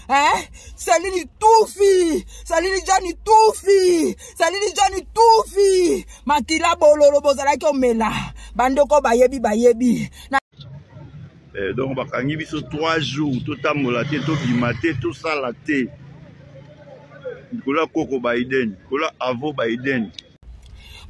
Eh? Salini tufi Salini Johnny tufi Salini Johnny tufi makila bololo bozalaki omela bandeko bayebi bayebi na eh, donc bakangi biso 3 jours totambola te tobima te tosala te likolo ya koko biden likolo ya avo biden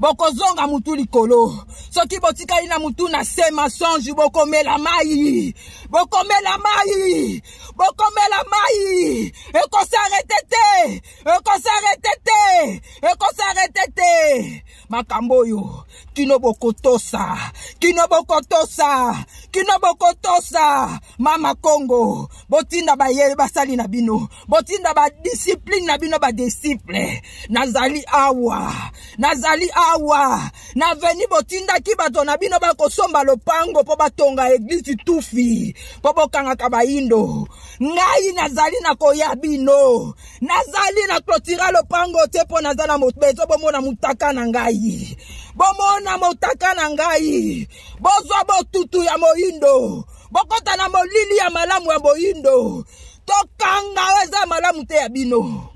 Bokozonga mutu likolo. Soki botikali na mutu na se mensonge bokomela mai. Bokomela mai. Bokomela mai. Ekosarete te. Ekosarete te. Ekosarete te. Makambo oyo kino bokotosa. Kino bokotosa. Kino bokotosa. Mama Kongo, botinda baye basali na bino. Botinda ba discipline na bino ba disciple. Nazali awa. Nazali awa. Na veni botindaki bato na bino bakosomba lopango mpo batonga eglise tufi mpo bokangaka bayindo. Ngai nazali na koya bino. Nazali na clotira lopango te mpo naza na bezo bomona motaka na ngai. Bomona motaka na ngai. Bozwa botutu ya moyindo. Bokota na molili ya malamu ya moyindo. Tokanga oyo eza malamu te ya bino.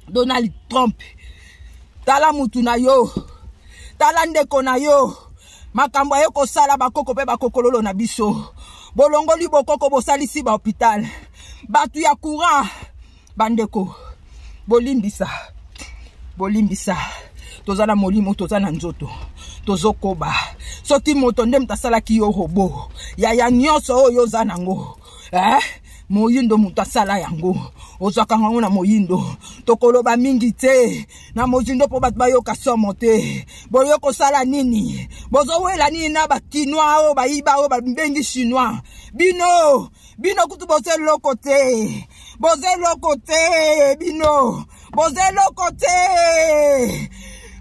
Donald Trump, tala mutu na yo, tala ndeko na yo, makambo aye kosala bakoko mpe bakokololo na biso. Bolongoli bokoko, bosalisi ba hôpital, bato ya courant. Bandeko, bolimbisa, bolimbisa, toza na molimo, toza na nzoto, tozokoba. Soki moto nde moto asalaki yo robo, yaya nyonso oyo oza nango, eh? Moyindo moto asala yango, ozwaka yango na moyindo. Tokoloba mingi te na mozindo mpo bato bayoka somo te. Boyo kosala nini? Bozowela nini na bakinois oyo bayiba oyo babengi chinois? Bino, bino kutu boza eloko te, boza eloko te, bino boza eloko te,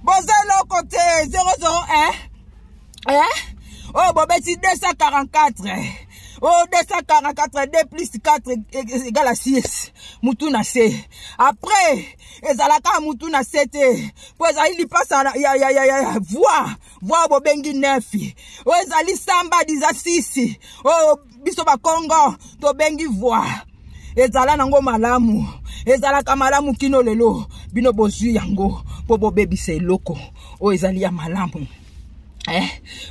boza eloko te. 001 eh? Oyo bobeti 244, oyo 244, 2 plus 4 égale à 6. Mutu na se après ezalaka mutu na se te, mpo ezali lipasa ya, ya, ya, ya voix voix bobengi 9, oyo ezali samba diza 6, oyo biso bakongo tobengi voix. Ezala nango malamu, ezalaka malamu kino lelo. Bino bozwi yango mpo bobebisa eloko oyo ezali ya malamu.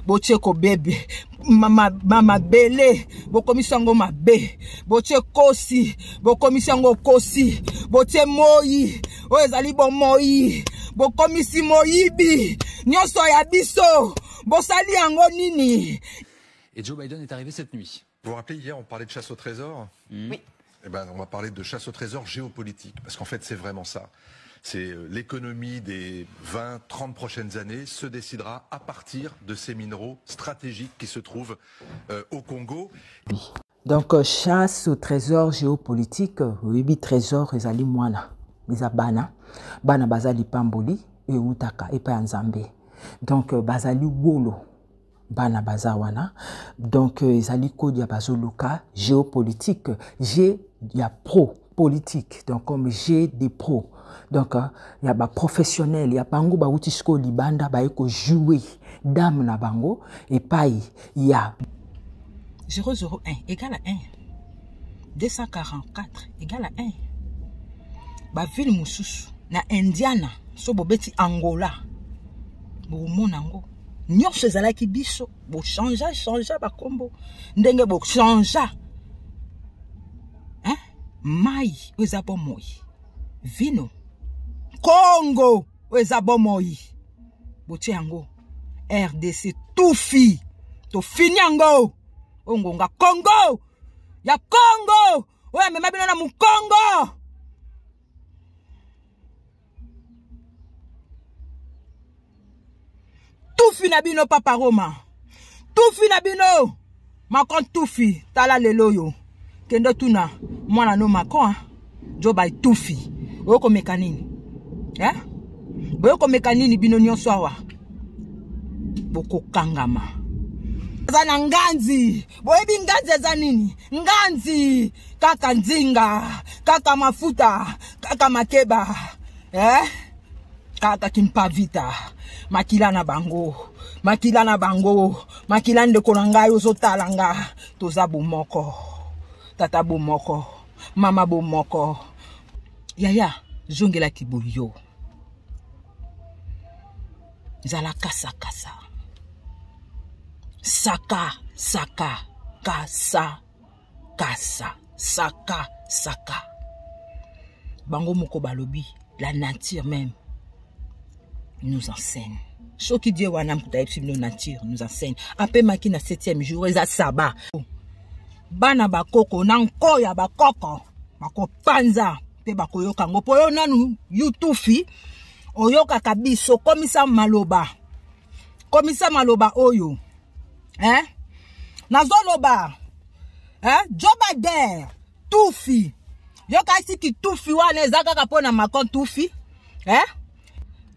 Botie kobebe mabele, bokomisi yango mabe. Botie kosi, bokomisi yango kosi. Botie moi oyo ezali bomoi, bokomisi moyibi. Nyonso ya biso bosali yango nini? Et Joe Biden est arrivé cette nuit. Vous vous rappelez, hier, on parlait de chasse au trésor? Oui. Eh ben, on va parler de chasse au trésor géopolitique, parce qu'en fait, c'est vraiment ça. C'est l'économie des 20, 30 prochaines années se décidera à partir de ces mineraux stratégiques qui se trouvent au Congo. Oui. Donc, chasse au trésor géopolitique, oui, oui, trésor, ezali mwana, eza bana, bana bazali pamboli, e utaka, e pa ya Nzambe. Donc, bazali wolo, bana baza wana. Donc, ezali kode ya bazoluka géopolitique, G ya pro politique, donc comme G des pro. Donc, ya ba professionnel, ya bango ba uti siko libanda ba eko jouer dame na bango epai ya 001 égale à 1, 244 égale à 1. Ba ville mosusu na Indiana, so bobeti Angola, bomona yango nyonso ezalaki biso, bo changea, changea ba kombo ndenge bo changea, hein? Mai oyo eza bomoi, vino Congo oyo eza bomoi, botie yango RDC tufi, tofini yango oyo ngonga Congo ya Congo oyo amema bino na mokongo. Tufi na bino Papa Roma, tufi na bino Macron, tufi. Tala lelo oyo kende tuna mwana no Macron, jo bai tufi. Oyo komeka nini? Eh? Boyo komeka nini bino nyonso awa? Bokokangama. Eza na nganzi. Boyebi nganzi eza nini? Nganzi kaka nzinga, kaka mafuta, kaka makeba. Eh? Kaka kimpavita. Makila na bango, makila na bango, makila ndeko na ngai ozotala nga, toza bomoko. Tata bomoko. Mama bomoko. Yaya, zongelaki boyo. Zala kasa kasa. Saka saka kasa kasa saka saka. Bango moko balobi la nature même nous enseigne. Soki Dieu wana moto ayebisi bino nature nous enseigne. Apemaki na 7e jour eza sabbat. Bana bakoko na nko ya bakoko bakopanza mpe bakoyoka yango mpo yo nanu yutufi oyokaka biso komisa maloba komisa maloba oyo eh? Nazoloba eh? Jobader tufi yokasi kitufi wana eza kaka mpo na Macron tufi eh?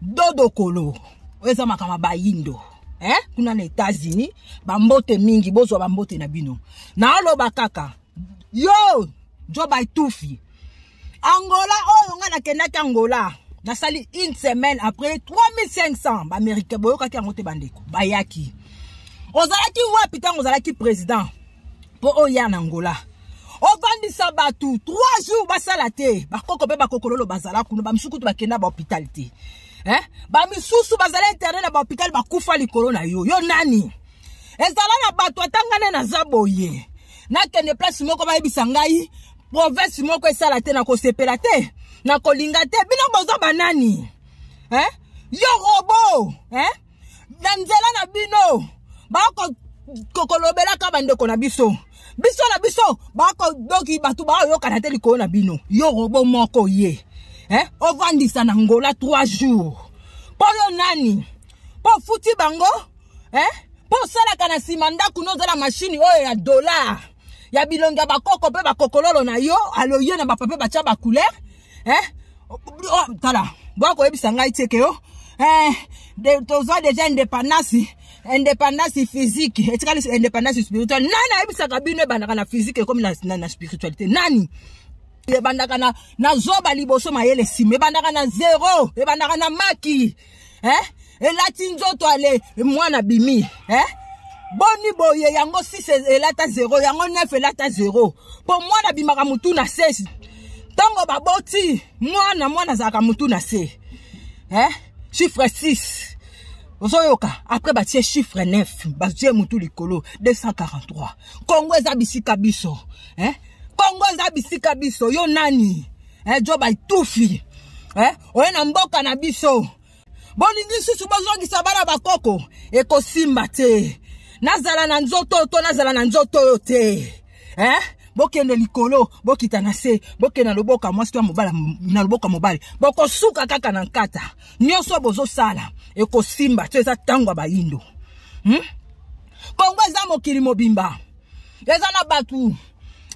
Dodokolo oyo eza makambo ya bayindo eh? Kuna na États-Unis bambote mingi bozwa bambote na bino naoloba kaka yo joba etufi Angola oyo nga nakendaki Angola nasali une semaine après 3500 baaméricain boyokaki yango te bandeko bayaki ozalaki wapi ntango ozalaki président mpo oya na Angola ovandisa bato 3 jours basala te bakoko mpe bakokololo bazala kuna bamisusu kutu bakenda bahôpital te eh? Bamisusu bazala interne na bahôpital bakufa likolo na yo. Yo nani ezala na bato ata ngai nde naza boye nakende place moko bayebisa ngai province moko esala te nakosepela te nakolinga te bino boza banani eh? Yo robo eh? Na nzela na bino bakokolobelaka bandeko na biso biso na biso bakodoki bato baoyokana te likolo na bino yo robo moko ye eh? Ovandisa na Ngola 3 jours mpo yo nani mpo ofuti bango eh? Mpo osalaka na nsima ndako no oza na mashine oyo ya dollar ya bilongi ya bakoko mpe bakokololo na yo aloye na bapape batya bacouleur eh? Oh, tala boya koyebisa ngai tieke yo eh, tozwa deja indépendance indépendance physique etikali indépendance spirituelle. Nani ayebisaka bino ebandaka na physique ekomi na spiritualité? Nani ebandaka na zoba liboso mayele nsima ebandaka na zero ebandaka na maki eh? Elati nzoto ale mwana bimi eh? Boni boye yango 6 elata 0 yango 9 elata 0 mpo mwana abimaka mutu na se ntango baboti mwana mwana azalaka mutu na se eh? Chiffre 6 ozoyoka après batie chiffre 9 batie mutu likolo 243 Kongo eza bisika biso eh? Kongo eza bisika biso yo nani eh? Jo baitufi eh? Oye na mboka na biso bolingi susu bozongisa bana bakoko ekosimba te nazala na nzoto to nazala na nzoto oyo te eh? Bokende likolo bokita na se bokende na loboko ya mwasi to ya mobali na loboko ya mobali bokosuka kaka na nkata nyonso bozosala ekosimba te eza ntango ya bayindo Kongo eza mokili mobimba eza na bato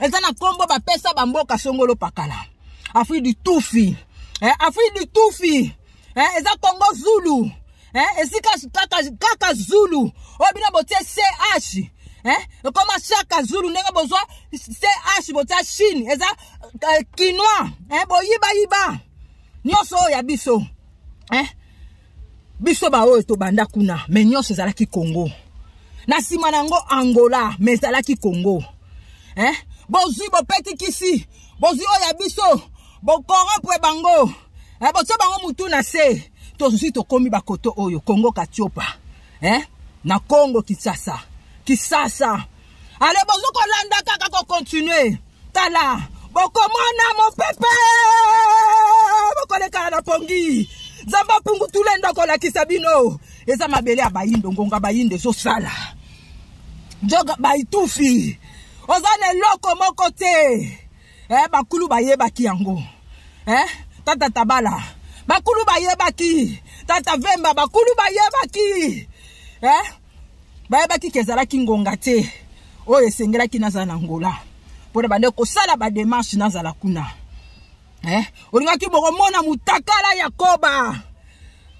eza na nkombo bapesa bamboka songolo pakala Afrique du Tufi eh, Afrique du Tufi eh, eza Kongo Zulu eh, esika kaka, kaka Zulu oyo bino botie ch eh, ekoma Shaka Zulu ndenge bozwa ch botia Chine eza kinois eh, boyibayiba nyonso oyo ya biso eh, biso baoyo tobanda kuna me nyonso ezalaki Congo na nsima na yango Angola me ezalaki Congo eh? Bozwi bopetikisi bozwi oyo ya biso bokorompre bango eh, botia bango mutu na se tozwi tokomi bakoto oyo Kongo Katiopa eh? Na Kongo Kisasa Kisasa ale bozo kolanda kaka kokontinue tala bokomona mopepe bokolekana na pongi Nzambe apungu tulendo akolakisa bino eza mabele ya bayindo ngonga bayindo ezosala nzoka baitufi oza na eloko moko te eh, bakulu bayebaki yango eh, tata Tabala bakulu bayebaki tata Vemba bakulu bayebaki eh, bayebaki ke ezalaki ngonga te oyo esengelaki nazala na Ngola mpona bande kosala badémarche nazala kuna eh? Olingaki bokomona mutakala ya koba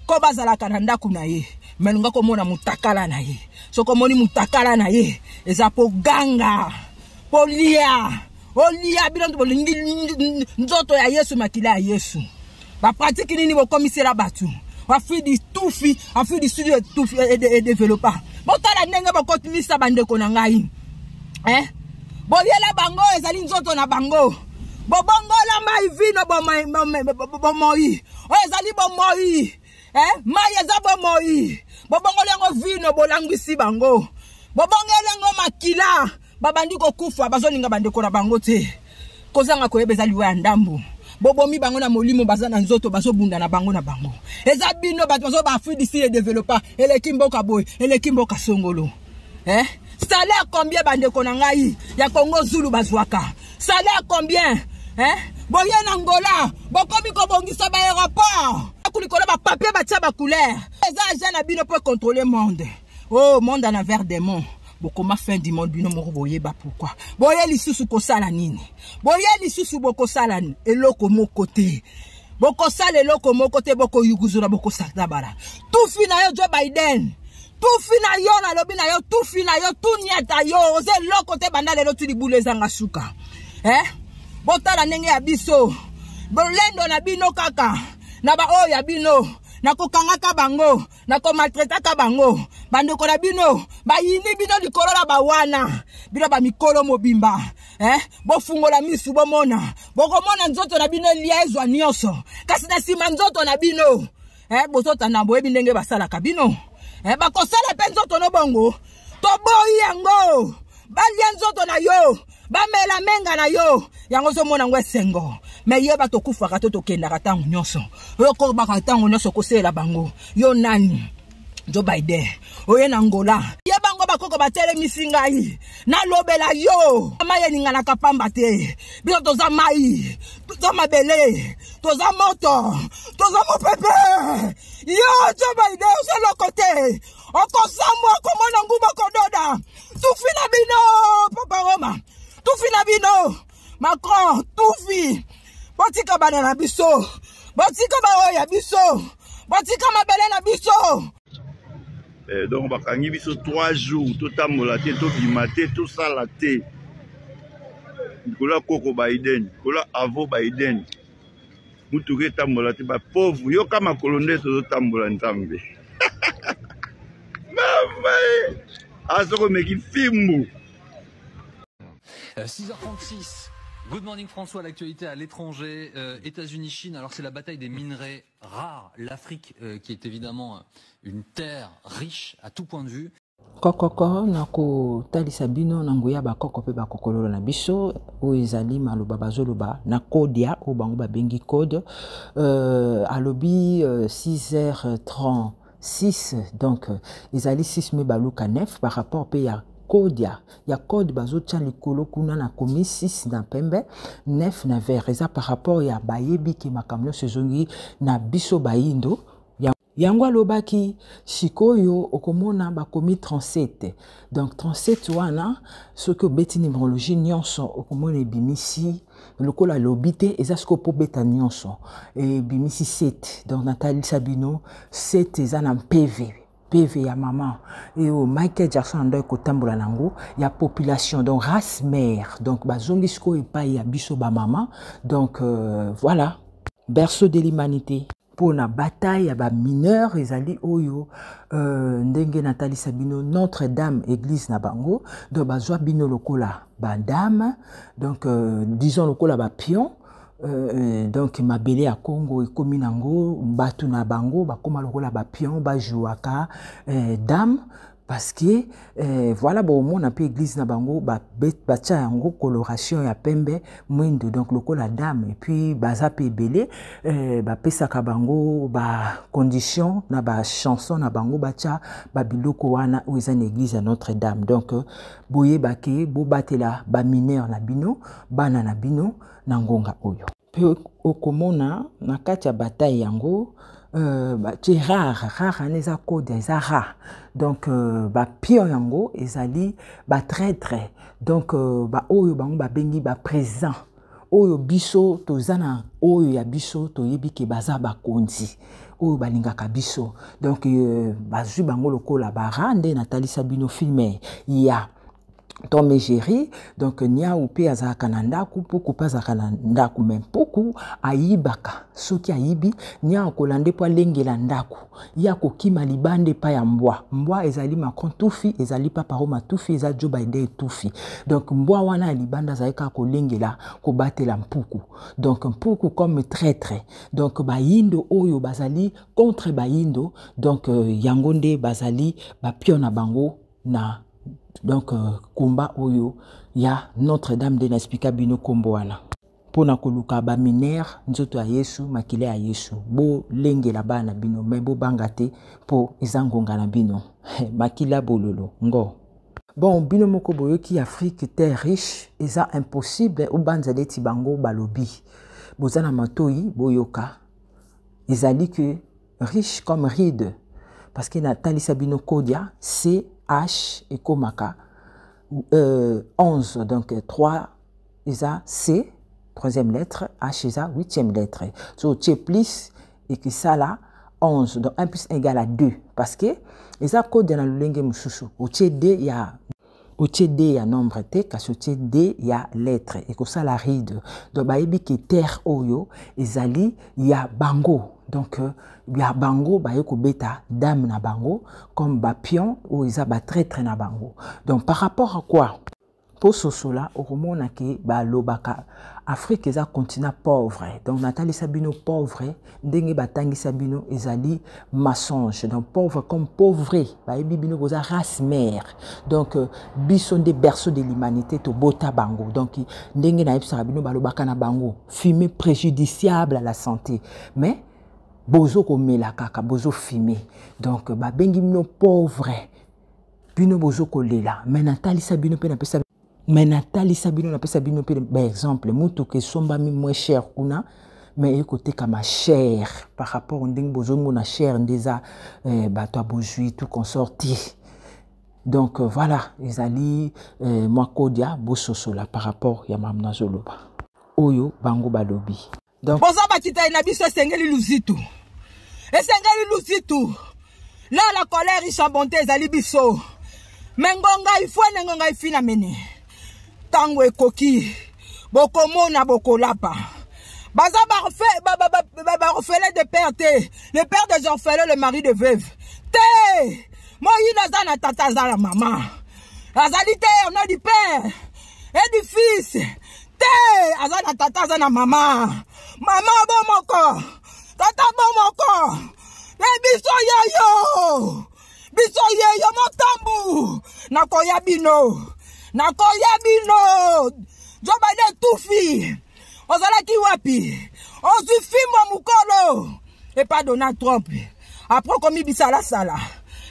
koba azalaka na ndako na ye me olinga komona mutakala na ye soki omoni mutakala na ye eza po ganga po lia olia bino bolingi nzoto ya Yesu makila ya Yesu bapratike nini bokomisela bato Afrique du Tufi Afrique du Sud tufi edéveloppa botala ndenge bokotimisa bandeko na ngai eh? Boyela bango ezali nzoto na bango. Bobongola mai vino bomoi. Oyo ezali bomoi. Eh, mai eza bomoi. Bobongoli yango vino, bolangwisi bango. Bobongeli yango makila. Babandi kokufa, bazolinga bandeko na bango te. Kozanga koyeba eza liwa ya ndambo. Bobomi bango na molimo, baza na nzoto, bazobunda na bango na bango. Eza bino bato bazo ba Afrique du Sud developa, eleki mboka boye, eleki mboka songolo. Eh? Salaire combien bandeko na ngai ya Congo Zulu bazwaka? Salaire combien? Eh? Boye na Angola, bokomi kobongisa ba aéroport. Likolo ba papier batia ba couleur. Eza agent na bino po contrôler monde. Oh, monde en envers démon. Bokoma fin du monde bino moko boyeba pourquoi. Boye lisusu kosala nini? Boye lisusu bokosala eloko moko te. Bokosala eloko moko te, bokoyuguzula, bokosala bala. Tufi na yo Joe Biden. Tufi na yo, nalobi na yo, tufi na yo, tuniata yo, oza eloko te banda lelo ti libulu ezanga suka. Eh? Botala ndenge ya biso. Bolendo na bino kaka na ba oyo ya bino, na kokangaka bango, na komaltretaka bango. Bandeko na bino bayini bino likolo na bawana. Bino ba mikolo mobimba. Eh? Bofungola misu bomona. Bokomona nzoto na bino elia ezwa nyonso. Kasi na sima nzoto na bino, eh, bozotana boyebi ndenge basalaka bino. Eh, bakosala pe nzoto no bongo. Toboyi yango. Balia nzoto na yo, bamela menga na yo. Yango ozomona yango esengo. Me yeba tokufaka to tokendaka ntango nyonso. Okobaka ntango nyonso koselela bango. Yo nani? Joe Biden, oye na Angola. Ye bango bakoko batelemisi ngai. Nalobela yo. Mai eninganaka pamba te. Biso toza mai, toza mabele, toza moto, toza mopepe. Yo Joe Biden, oza eloko te. Okosamwa, okomona nguba kododa. Tufi na bino, Papa Roma. Tufi na bino, Macron, tufi. Botika bana na biso. Botika baoyo ya biso. Botika mabele na biso. Donc bakangi biso 3 jours totambola te, tobima te, tosala te. Likolo ya koko Biden, likolo ya avo Biden. Mutuka etambola te, ba pauvre, yoka makolo nde tozotambola Nzambe. Mama e! Asoko meki fimbu. 6h36. Good morning François, l'actualité à l'étranger, États-Unis, Chine, alors c'est la bataille des minerais rares, l'Afrique qui est évidemment une terre riche à tout point de vue. Kokoko na kotalisa bino na nguya bakoko pe bakokololo na biso oyo ezali maloba bazoloba na kodia oyo bango babengi code, alobi six heures trente-six, donc ezali 6 mai baluka 9 par rapport pe ya kodia ya code bazotia likolo kuna na komi 6 na pembe 9 na vert eza par rapport ya bayebi ke makambo nyonso ezongi na biso bayindo. Yango alobaki sikoyo okomona bakomi 37, donc 37 wana soki obeti numérologie nyonso okomona ebimisi lokola alobi te eza sikoyo po beta nyonso ebimisi 7, donc natalisa bino 7 eza na PV, PV ya mama et oh, Michael Jackson ando ekotambola nango ya population, donc race mère, donc bazongi sikoyo epai ya biso ba mama, donc voilà berceau de l'humanité. Pour la bataille ya ba mineur ezali oyo ndenge natalisa bino Notre-Dame église na bango, donc bazwa bino lokola ba dame, donc disons lokola ba pion, donc mabele ya Congo ekomi nango batu na bango bakoma lokola ba pion ba jouaka dame parce que voilà bon mona pe église na bango ba bet ba tia yango coloration ya pembe mwindo, donc lokola dame et puis baza pe ebele ba pesaka bango ba condition na ba chanson na bango ba tia ba biloko wana oyo eza na église ya Notre-Dame, donc boyeba ke bobatela ba mineur na bino bana na bino na ngonga oyo. Pe okomona na kati ya bataille yango ba, c'est rare, rare wana eza code, eza rare. Donc ba pion yango ezali ba traître. Donc ba oyo bango babengi ba présent. Oyo biso toza na oyo ya biso toyebi ke baza bakonzi oyo balingaka biso. Donc bazwi bango lokola ba rare nde natalisa bino filme ya Tom et Jerry. Donc niau mpe azalaka na ndako, mpuku mpe azalaka na ndako, me mpuku ayibaka. Soki ayibi, niau akolanda mpo alengela ndako, ye akokima libanda epai ya mbwa. Mbwa ezali Macron tufi, ezali Papa Roma tufi, eza Joe Biden tufi. Donc mbwa wana ya libanda azali kaka kolengela, kobatela mpuku. Donc mpuku comme traître. Donc bayindo oyo bazali contre bayindo, donc yango nde bazali bapio na bango na donc combat oyo ya Notre-Dame de naexplika bino kombo wana mpona koluka baminere, nzoto ya Yesu, makila ya Yesu. Bolengela bana na bino, me bobanga te mpo eza ngonga na bino. Makila bololo ngo. Bon, bino moko boyoki, Afrique terre riche, eza impossible obanza neti bango balobi. Boza na matoi, boyoka. Ezali que riche comme ride, parce que natalisa bino kodia C H ekomaka 11, donc 3 eza C troisième lettre, H eza huitième lettre. So otie plus ekisala 11, donc 1 plus 1 égale à 2, parce que eza kodia na lolenge mosusu. Otie D ya, otie D ya nombre te, kasi otie D ya lettre, ekosala ride. Donc bayebi ke terre oyo ezali ya bango. Donc ya bango baye kobeta dame na bango comme bapion oyo eza batraître na bango. Donc par rapport à quoi mpo sosola, okomona ke balobaka Afrique eza continent pauvre. Donc natalisa bino pauvre ndenge batangisa bino ezali mensonge. Donc pauvre comme pauvre, bayebi bino boza race mère. Donc biso nde berceau de l'humanité, tobota bango. Donc ndenge nayebisaka bino, balobaka na bango fumer préjudiciable à la santé, mais bozo komela kaka, bozo fumer. Donc babengi bino pauvre, bino bozo kolela. Mais natalisa bino mpe napesa, mais natalisa bino, napesa bino mpe baexemple. Motuka esombami moins cher kuna, mais ekotekama cher par rapport ndenge bozomona cher nde eza bato ya bozwi tout consort te. Donc voilà, ezali mwa kodia bososola par rapport ya makambo nazoloba oyo bango balobi. Donc boza bakitali na biso, esengeli luzitu, esengeli luzitu. Là la colère riche en bonté ezali biso, me ngonga ifwene, ngonga ifina mene. Ntango ekoki, bokomona, bokolapa. Baza baorphelin de père te, le père des orphelins, le mari de veuve te. Moyino aza na tata, aza na mama, azali te au nom du Père et du Fils te. Aza na tata, aza na mama. Mama bo moko, tata bo moko. E biso yeyo, biso yeyo motambu. Nakoya bino, nakoya bino. Joe Biden tufi, ozalaki wapi? Ozwi fimbo mokolo epa Donald Trump, après okomi bisalasala,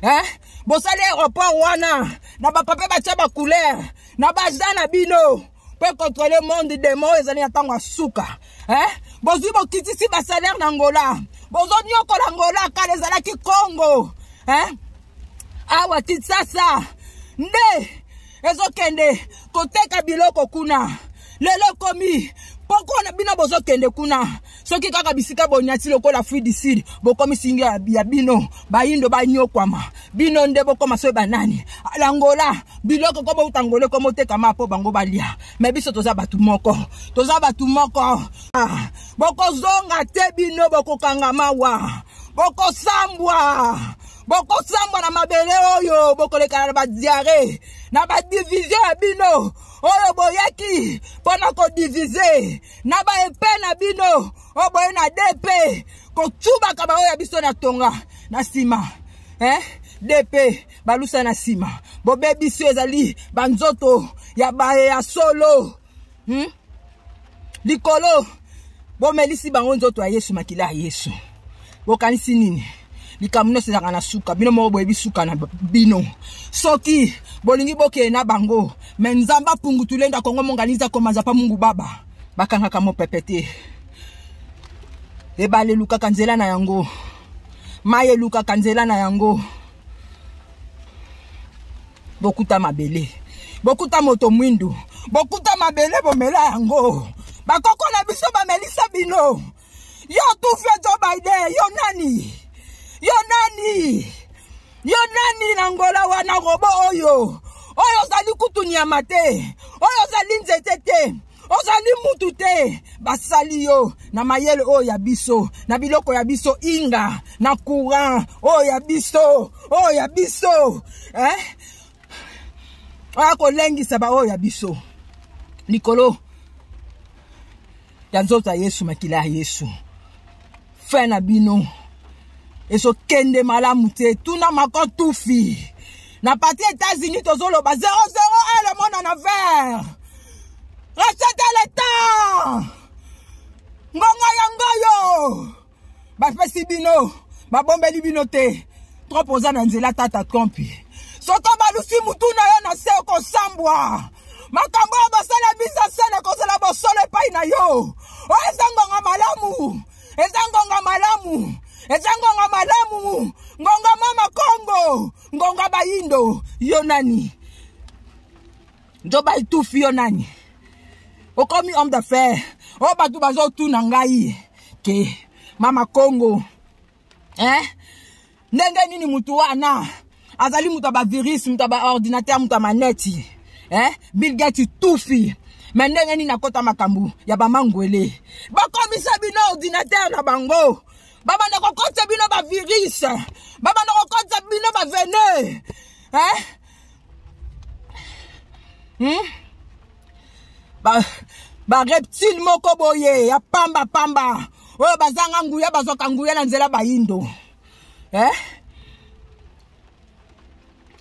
hein? Bosali aéroport wana na bapape, batia bacouleur na baja na bino mpo contrôler monde demo. Ezali na ntango ya suka, hein? Bozwi, bokitisi basalaire na Ngola, bozoniokola Ngola. Kala ezalaki Congo, hein? Awa Kinshasa nde ezokende koteka biloko kuna. Lelo ekomi poko na bino, bozokende kuna. Soki kaka bisika bonyati lokola Afrique du Sud, bokomi singi ya bino. Bayindo banyokwama, bino nde bokoma soki banani. Angola biloko ko bouta Ngola ekoma otekama mpo bango balia. Me biso toza bato moko, toza bato moko. Ah, bokozonga te bino, bokokanga mawa, bokosambwa, bokosambwa na mabele oyo. Bokolekana na badiare na badivision ya bino oyo boyaki mpona kodiviser na baepe na bino oyo boye na dp kotubaka baoyo ya biso na tonga na nsima, eh? DP balusa na nsima, bobebisi oyo ezali banzoto ya baye ya solo, Likolo bomelisi bango nzoto ya Yesu, makila ya Yesu. Bokanisi nini? Likambo nyonso ezalaka na suka. Bino moko boyebi suka na bino. Soki bolingi bokende na bango, me Nzambe apungu tulenda Kongo monganiza komanza pa Mungu Baba. Bakangaka mopepe te. Ebale elukaka nzela na yango, mai elukaka nzela na yango. Bokuta mabele, bokuta moto mwindu, bokuta mabele, bomela yango. Bakoko na biso bamelisa bino. Yo tufi, Joe Biden, yo nani? Yo nani? Yo nani na Ngola wana? Robo oyo Oyo ozali kutu nyama te, oyo ozali nzete te, ozali mutu te. Basali yo na mayele oyo ya biso, na biloko ya biso, inga na courant oyo ya biso, oyo ya biso, eh? Oya kolengisa baoyo ya biso likolo ya nzoto ya Yesu, makila ya Yesu. Fin na bino ezokende malamu te. Tuna Macron tufi na parti États-Unis, tozoloba 001 le monde en envers. Rachetez le temps, ngonga yango oyo bapesi bino, babombeli bino te. Trump oza na nzela, tata Trump, soki balusi mutu na yo na se, okosambwa. Makambo oyo basala bisa sene kozala bosolo epai na yo. Oyo eza ngonga malamu, eza ngonga malamu, eza ngonga malamu, ngonga mama Kongo, ngonga bayindo. Yo nani nzoba etufi? Yo nani okomi homme d'affaires oyo bato bazotuna ngai ke mama Kongo, eh? Ndenge nini mutu wana azali mutu ya bavirus, mutu ya baordinateur, mutu ya maneti, eh? Bill Gates tufi, me ndenge nini akota makambo ya bamangwele? Bakomisa bino ordinateur na bango, babanda kokotisa bino bavirus, babanda kokotisa bino bavene, eh? Ba reptile moko boye ya pamba pamba oyo bazanga nguya, bazwaka nguya na nzela bayindo, eh?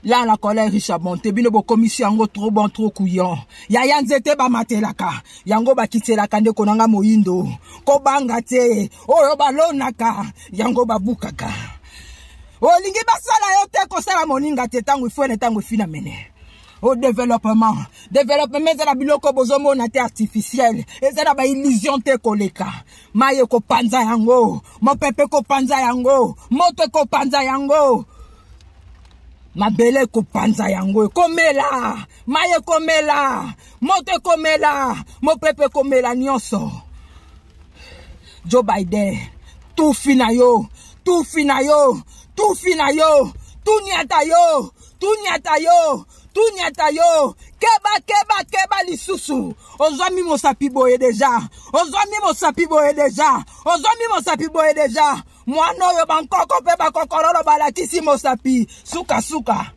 Là, la colère riche à bonté, bino bokomisi yango trop bon, trop couillon. Yaya, nzete bamatelaka yango, bakitelaka. Ndeko nanga moyindo, kobanga te. Oyo balonaka yango babukaka. Olingi basala yo te, kosala moninga te. Ntango ifwene, ntango efina mene au développement. Développement eza na biloko bozomona te, artificiel, eza na baillusion te. Koleka mai ekopanza yango, mopepe ekopanza yango, moto ekopanza yango, mabele ekopanza yango, ekomela mai, ekomela moto, ekomela mopepe, ekomela nyonso. Joe Biden tufi na yo, tufi na yo, tufi na yo, tuniata yo, tuniata yo, tuniata yo. Keba, keba, keba lisusu. Ozwami mosapi boye deja, ozwami mosapi boye deja, ozwami mosapi boye deja. Mwana oyo bankoko mpe bakokololo balakisi mosapi sukasuka.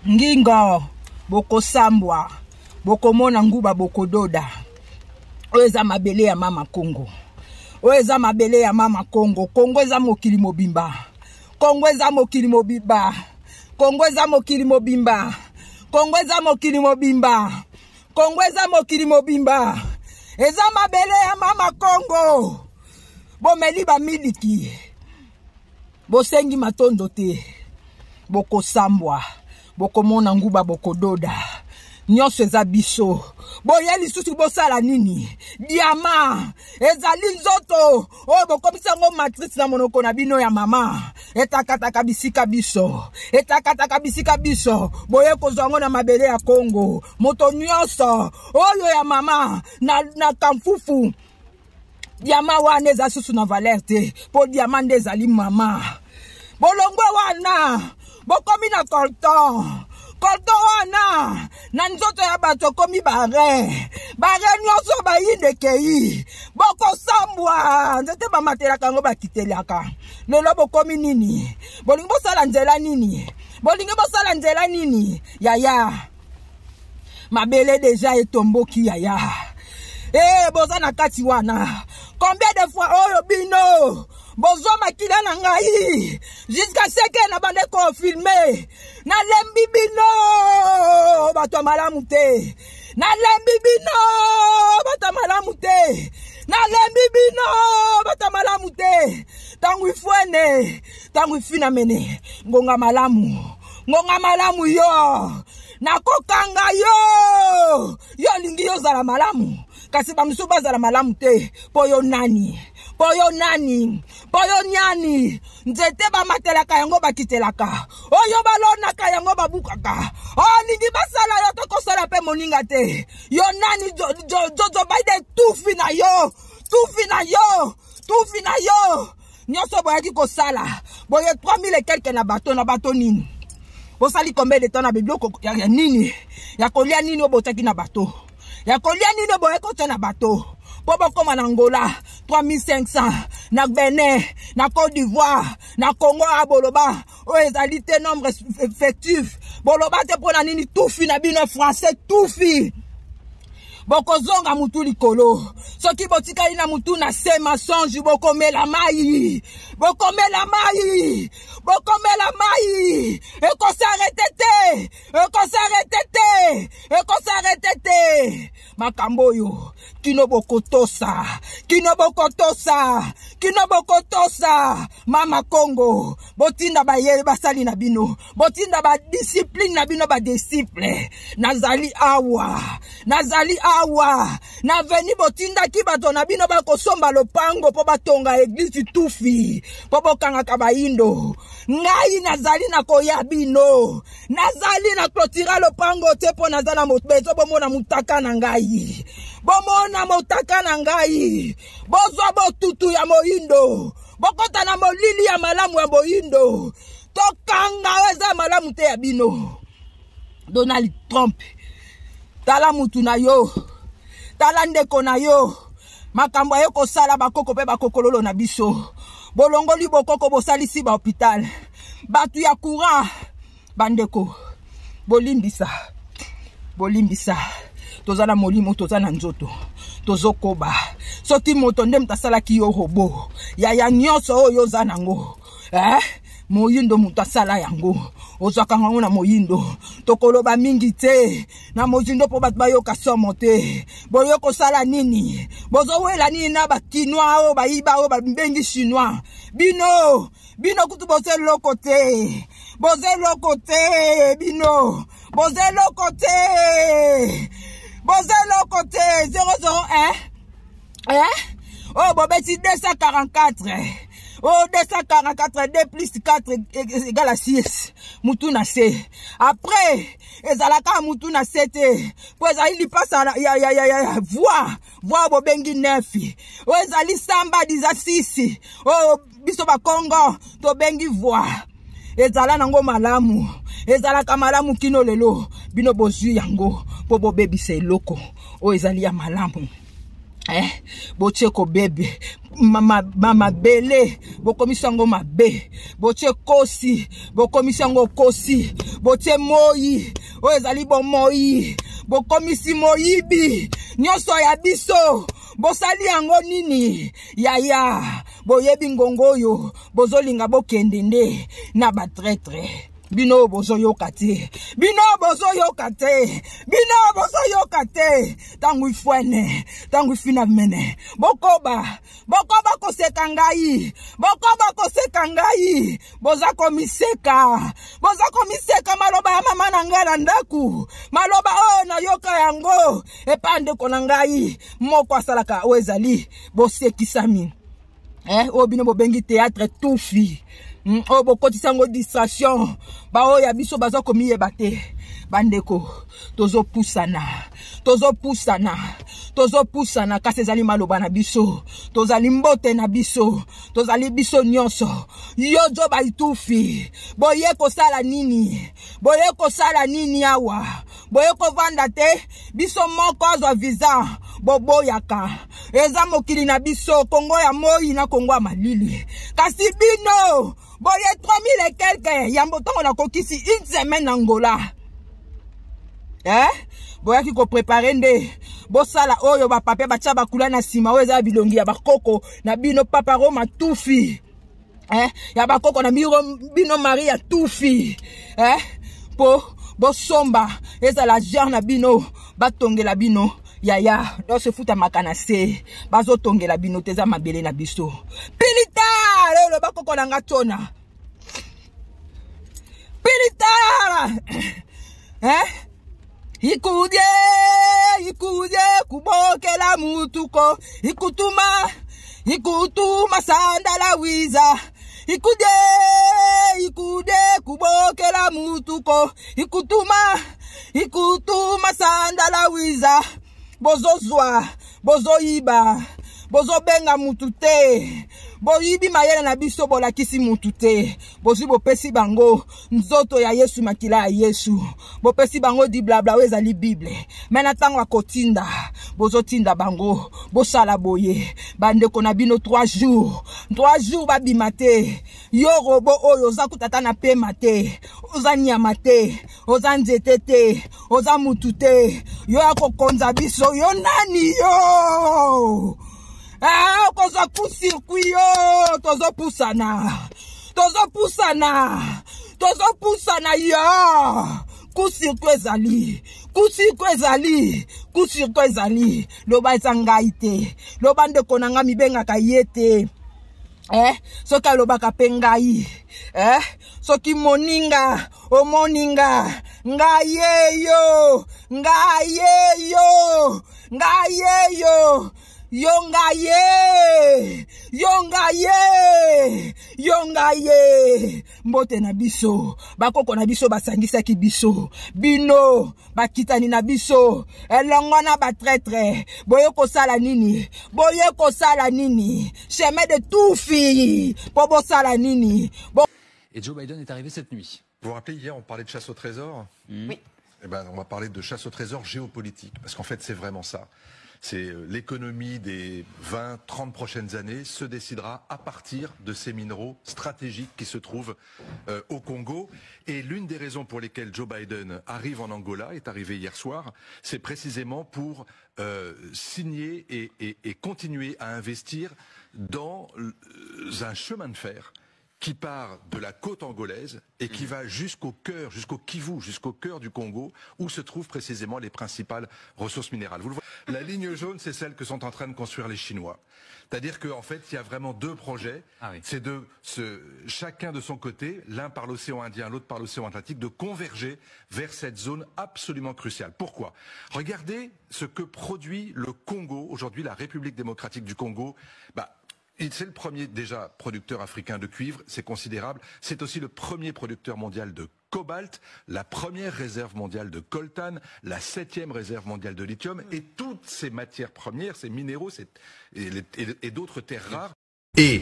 Ngingo bokosambwa, bokomona nguba, bokododa. Oyo eza mabele ya mama Kongo, oyo eza mabele ya mama Kongo. Kongo eza mokili mobimba, Kongo eza mokili mobimba, Kongo eza mokili mobimba, Kongo eza mokili mobimba, Kongo eza mokili mobimba, eza mabele ya mama Kongo. Bomeli bamiliki, bosengi matondo te, bokosambwa, bokomona nguba, bokododa. Nyonso eza biso. Boye lisusu bosala nini? Diama ezali nzoto oyo bokomisi yango matrice na monoko na bino ya mama. Etakataka bisika biso, etakataka bisika biso. Boye kozwa yango na mabele ya Kongo. Moto nyonso oyo ya mama na, na kamfufu, diama wana eza susu na valeur te, mpo diama nde ezali mama. Bolongwe wana bokomi na colton. Colton wana na nzoto ya bato ekomi bare bare nyonso bayinde ekei bokosambwa. Nzete bamatelaka yango bakitelaka. Lelo bokomi nini? Bolingi bosala nzela nini? Bolingi bosala nzela nini? Yaya, mabele deja etomboki yaya. Eh, boza na kati wana combien de fois oyo bino bozwa makila na ngai jusqu'à ce que na bande kofilme? Nalembi bino bato ya malamu te, nalembi bino bato ya malamu te, nalembi bino bato ya malamu te. Ntango ifwene, ntango ifinamene, ngonga malamu, ngonga malamu yo nakokanga yo. Yo olingi yo ozala malamu, kasi bamosusu bazala malamu te. Mpo yo nani? Mpo yo nani? Mpo yo nyani? Nzete bamatelaka yango bakitelaka, oyo balonaka yango babukaka. Olingi basala yo tokosala mpe moninga te. Yo nani? Jojo Biden, tufi na yo, tufi na yo, tufi na yo. Nyonso boyaki kosala boye 3000 et quelque na bato, na bato nini? Bosali combien de temps na biloko ya nini? Ya kolia nini oyo botaki na bato? Ya kolia nini oyo boyaki kotia na bato mpo bokóma na Angola 3500, na Benin, na Côte d'Ivoire, na Congo? A boloba oyo ezali te nombre effectif, boloba te mpo na nini? Tufi na bino français, tufi. Bokozonga mutu likolo soki botikali na mutu na se. Mensonge, bokomela mai, bokomela mai, bokomela mai. Ekosarrêter te, ekosarrêter te, ekosarrêter te. Makambo oyo kino bokotosa, kino bokotosa, kino bokotosa. Mama Kongo, botinda baye basali na bino, botinda badiscipline na bino, badisciple. Nazali awa, nazali awa na veni. Botindaki bato na bino bakosomba lopango mpo batonga église tufi mpo bokangaka bayindo. Ngai nazali na koya bino, nazali na clôturer lopango te mpo naza na bezo. Bomona motaka na ngai, bomona motaka na ngai. Bozwa botutu ya moyindo, bokɔta na molili ya malamu ya moyindo. Tokanga oyo eza malamu te ya bino. Donald Trump, tala mutu na yo, tala ndeko na yo, makambo aye kosala bakoko mpe bakokololo na biso. Bolongoli bokoko, bosalisi bahôpital, bato ya courant. Bandeko, bolimbisa, bolimbisa. Toza na molimo, toza na nzoto, tozokoba. Soki moto nde moto asalaki yo robot, yaya, nyonso oyo oza nango, eh? Moyindo moto asala yango, ozwaka yango na moyindo. Tokoloba mingi te na mozindo mpo bato bayoka somo te. Boyo kosala nini? Bozowela nini na bakinois oyo bayiba, oyo babengi chinois? Bino, bino kutu boza eloko te, boza eloko te, bino boza eloko te, boza eloko te. 001, eh? Oyo bobeti 244, oyo 244, 2 plus 4 égale à 6. Mutu na se après ezalaka mutu na se te, mpo ezali lipasa ya voix. Voix bobengi 9, oyo ezali samba diza 6, oyo biso bakongo tobengi voix. Ezala nango malamu, ezalaka malamu kino lelo. Bino bozwi yango mpo bobebisa eloko oyo ezali ya malamu, eh, botie kobebe mabele, bokomisi yango mabe. Botie kosi, bokomisi yango kosi. Botie moi oyo ezali bomoi, bokomisi moyibi. Nyonso ya biso bosali yango nini? Yaya, boyebi ngongo oyo bozolinga bokende nde na batraître. Bino oyo bozoyoka te, bino oyo bozoyoka te, bino oyo bozoyoka te. Ntango ifwene, ntango ifina mene, bokoba, bokoba koseka ngai, bokoba koseka ngai. Boza komiseka, boza komiseka maloba ya mama na ngai na ndako, maloba oyo nayoka yango epai ndeko na ngai moko asalaka oyo ezali bosekisami. Eh, oyo bino bobengi théâtre tufi, oyo bokotisa yango distraction, baoyo ya biso baza komiyeba te. Bandeko, tozopusana, tozopusana, tozopusana, kasi ezali maloba na biso, tozali mbote na biso, tozali biso nyonso. Yo jo baitufi, boye kosala nini? Boye kosala nini awa? Boye kovanda te, biso moko azwa visa boboyaka. Eza mokili na biso, Kongo ya moi na Kongo ya malili. Kasi bino boye 3000 et quelque yambo ntango nakokisi une semaine na Angola. Eh? Boyaki koprepare nde bosala oyo bapape batya bakula na nsima, oyo eza bilongi ya bakoko na bino Papa Roma tufi, eh? Ya bakoko na bino, bino Maria tufi, eh? Po bosomba ezala genre na bino, batongela bino yaya nyonso efutamaka na se, bazotongela bino te, eza mabele na biso. Pilita lelo bakoko na nga tona pilitala, eh? Ikudie, ikudie kubokela mutuko, ikutuma, ikutuma sandala wiza. Ikudie, ikudie kubokela mutuko, ikutuma, ikutuma sandala wiza. Bozozwa, bozoyiba, bozobenga mutu te, boyibi mayele na biso, bolakisi mutu te, bozwi bopesi bango nzoto ya Yesu, makila ya Yesu, bopesi bango di blabla oyo ezali Bible. Me na ntango akotinda, bozotinda bango bosala boye, bandeko na bino 3 jours, 3 jours babima te. Yo robo oyo oza kuta ata na pema te, oza nyama te, oza nzete te, oza mutu te, yo ya kokonza biso, yo nani yo? Ah, okozwa coup circuit yo, tozopusana, tozopusana, tozopusana yo. Coup circuit ezali, coup circuit ezali, coup circuit ezali. Loba eza ngai te, loba ndeko na ngai mibengaka ye te. Eh, soki alobaka mpe ngai, eh, soki moninga omoninga ngai yeyo, ngai yeyo, ngai yeyo, yo ngai ye, yo ngai ye, yo ngai ye. Mbote na biso, bakoko na biso basangisaki biso, bino bakitani na biso elongo na batraitre. Boye kosala nini? Boye kosala nini? Chemin de tufi po bosala nini? Et Joe Biden est arrivé cette nuit. Vous vous rappelez, hier, on parlait de chasse au trésor? Oui. Eh ben, on va parler de chasse au trésor géopolitique, parce qu'en fait, c'est vraiment ça. C'est l'économie des 20, 30 prochaines années se décidera à partir de ces mineraux stratégiques qui se trouvent au Congo. Et l'une des raisons pour lesquelles Joe Biden arrive en Angola, est arrivé hier soir, c'est précisément pour signer et continuer à investir dans un chemin de fer qui part de la côte angolaise et qui va jusqu'au cœur, jusqu'au Kivu, jusqu'au cœur du Congo, où se trouvent précisément les principales ressources minérales. Vous le voyez, la ligne jaune, c'est celle que sont en train de construire les Chinois. C'est-à-dire qu'en fait, il y a vraiment deux projets. Ah oui. C'est de se, chacun de son côté, l'un par l'océan Indien, l'autre par l'océan Atlantique, de converger vers cette zone absolument cruciale. Pourquoi ? Regardez ce que produit le Congo, aujourd'hui la République démocratique du Congo. C'est le premier déjà producteur africain de cuivre, c'est considérable. C'est aussi le premier producteur mondial de cobalt, la première réserve mondiale de coltan, la 7e réserve mondiale de lithium, et toutes ces matières premières, ces minéraux, et d'autres terres rares. Et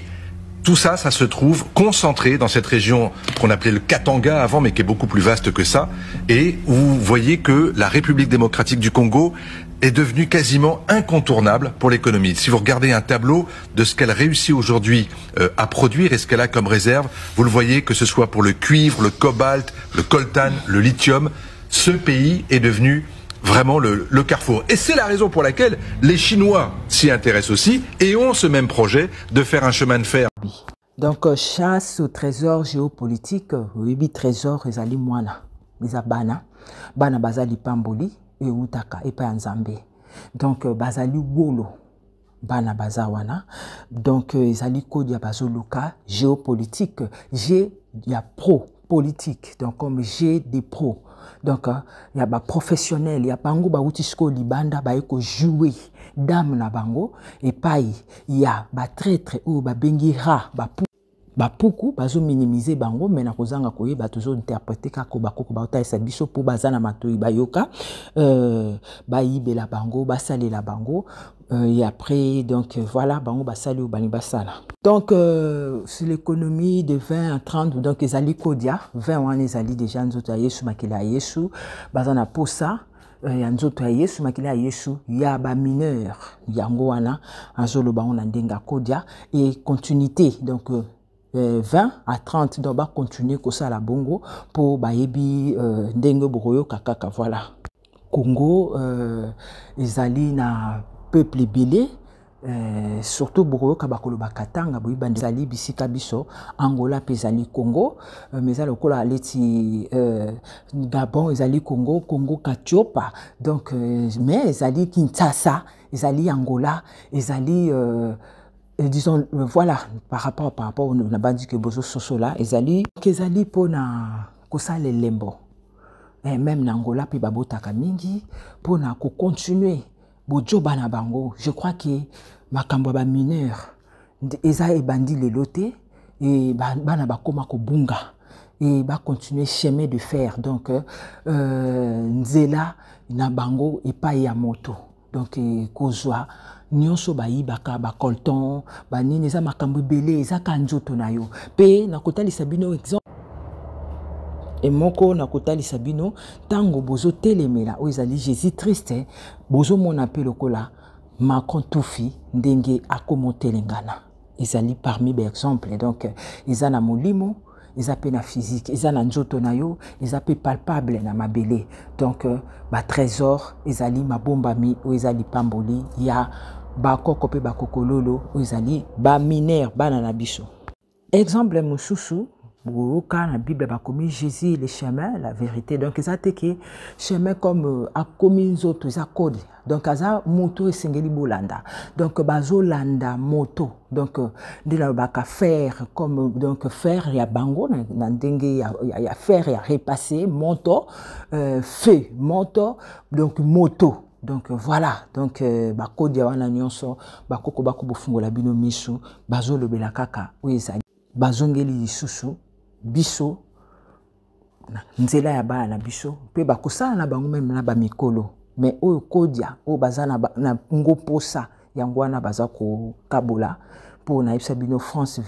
tout ça, ça se trouve concentré dans cette région qu'on appelait le Katanga avant, mais qui est beaucoup plus vaste que ça, et où vous voyez que la République démocratique du Congo est devenue quasiment incontournable pour l'économie. Si vous regardez un tableau de ce qu'elle réussit aujourd'hui à produire et ce qu'elle a comme réserve, vous le voyez, que ce soit pour le cuivre, le cobalt, le coltan, le lithium, ce pays est devenu vraiment le carrefour. Et c'est la raison pour laquelle les Chinois s'y intéressent aussi et ont ce même projet de faire un chemin de fer. Donc euh, chasse au trésor géopolitique, oyebi trésor ezali mwana, eza bana, bana baza lipamboli eutaka epai ya Nzambe. Donc euh, bazali wolo bana baza wana. Donc euh, ezali kodia bazoluka géopolitique, G ya pro politique, donc comme G des pro. Donc ya ba professionnel ya bango bauti sikoyo libanda baye ko jouer dame na bango epai ya ba traitre oyo babengi ra bapu bapuku bazo minimiser bango me na kozanga koyeba tozo interprete kaka bakoko baotalisa biso mpo baza na matoi bayoka euh, bayibela bango basalela bango euh, et après donc euh, voilà bango basali oyo balingi basala donc euh, sur l'économie de 20 à 30 donc ezali kodia 20 wana ezali déjà nzoto ya yesu makila ya yesu baza na posa euh, ya nzoto ya yesu makila ya yesu ya bamineur yango wana azoloba yango na ndenge ya kodia et continuité donc euh, 20 à 30 donc bacontinue kosala bongo mpo bayebi euh, ndenge bokoyoka kaka voilà congo euh, ezali na peuple ebele Euh, surtout bokoyoka bakoloba katanga boyeba ezali bisika biso angola mpe ezali congo euh, mais eza lokola aleti euh, gabon ezali congo congo katiopa donc euh, mais ezali kinshasa ezali angola ezali euh, euh, disons euh, voilà par rapport par rapport na bandi ke bozososola ezali ezali mpona kosala elembo eh, meme na angola mpe babotaka mingi mpona kocontinue bojoba na bango je crois que makambo ya bamineur eza ebandi lelo te e bana bakoma kobunga e bacontinue chemin de fer donc euh, nzela na bango epai ya moto donc eh, kozwa nyonso bayibaka bacolton banini eza makambo ebele eza ka nzoto na yo mpe nakotalisa bino exemple emoko nakotalisa bino ntango bozotelemela oyo ezali jésus triste bozomona mpe lokola macron tufi ndenge akomotelengana ezali parmi baexemple donc eza na molimo eza mpe na physique eza na nzoto na yo eza mpe palpable na mabele donc euh, batrésor ezali mabombami oyo eza lipamboli ya bakoko mpe bakokololo oyo ezali baminere bana na biso exemple mosusu boyoka na bible bakomi jésus le chemin la vérité donc eza te ke chemin comme euh, akomi nzoto eza code donc aza moto esengeli bolanda donc bazolanda moto donc euh, nde nalobaka faire comme donc faire ya bango na, na ndenge ya, ya, ya faire ya repasser moto euh, feu moto donc moto donc voilà donc euh, bakodia wana nyonso bakoko bako bofungola bino miso bazolobela kaka oyo ezali bazongeli lisusu biso na nzela ya bana na biso mpe bakosala na bango meme na bamikolo me oyo kodia oyo baza na, na ngo mposa yango wana baza kokabola mpo nayebisa bino france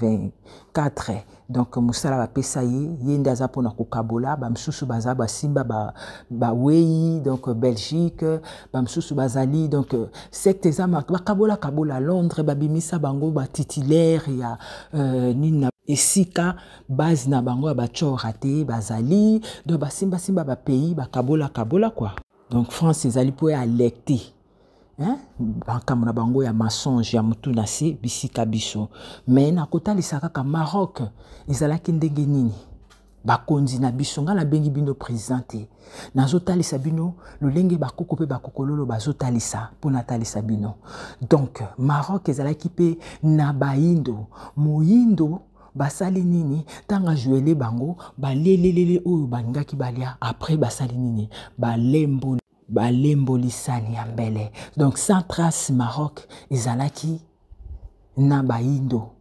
24 donc mosala bapesa ye ye nde aza mpona kokabola bamosusu baza basimba bawei ba donc belgique bamosusu bazali donc secte eza bakabola kabola londres babimisa bango batitulaire ya euh, nini na esika base na bango ya bacora te bazali donc basimbasimba bapays bakabola kabola quoi donc france ezali mpo ya alecte makambo na bango ya mensonge ya motu na se bisika biso me nakotalisa kaka maroc ezalaki ndenge nini bakonzi na biso ngai nabengi bino président te nazotalisa bino lolenge bakoko mpe bakokololo bazotalisa mpo natalisa bino donc maroc ezalaki mpe na bayindo moyindo basali nini ntango ajuele bango balelelele oyo balingaki balia après basali nini balemboli balemboli sani ya mbele donc sans trace maroc ezalaki na bayindo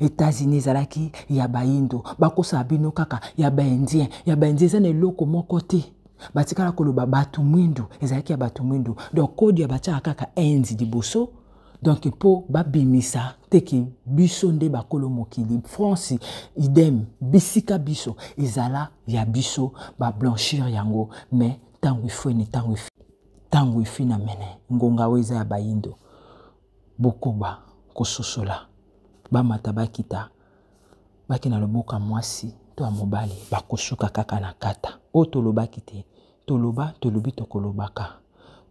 États-Unis ezalaki ya bayindo bakosaka bino kaka ya baindien ya baindien eza na eloko moko te batikala koloba bato mwindu ezalaki ya bato mwindu donc kode ya batiaka kaka inde liboso donc mpo babimisa teke biso nde bakolo mokili france idem bisika biso ezala ya biso bablanchir yango mais ntango ifweni ntango ntango efina mene ngonga oyo eza ya bayindo bokoba kososola bamata bakita bake na loboko ya mwasi to ya mobali bakosuka kaka na kata oyo tolobaki te toloba tolobi tokolobaka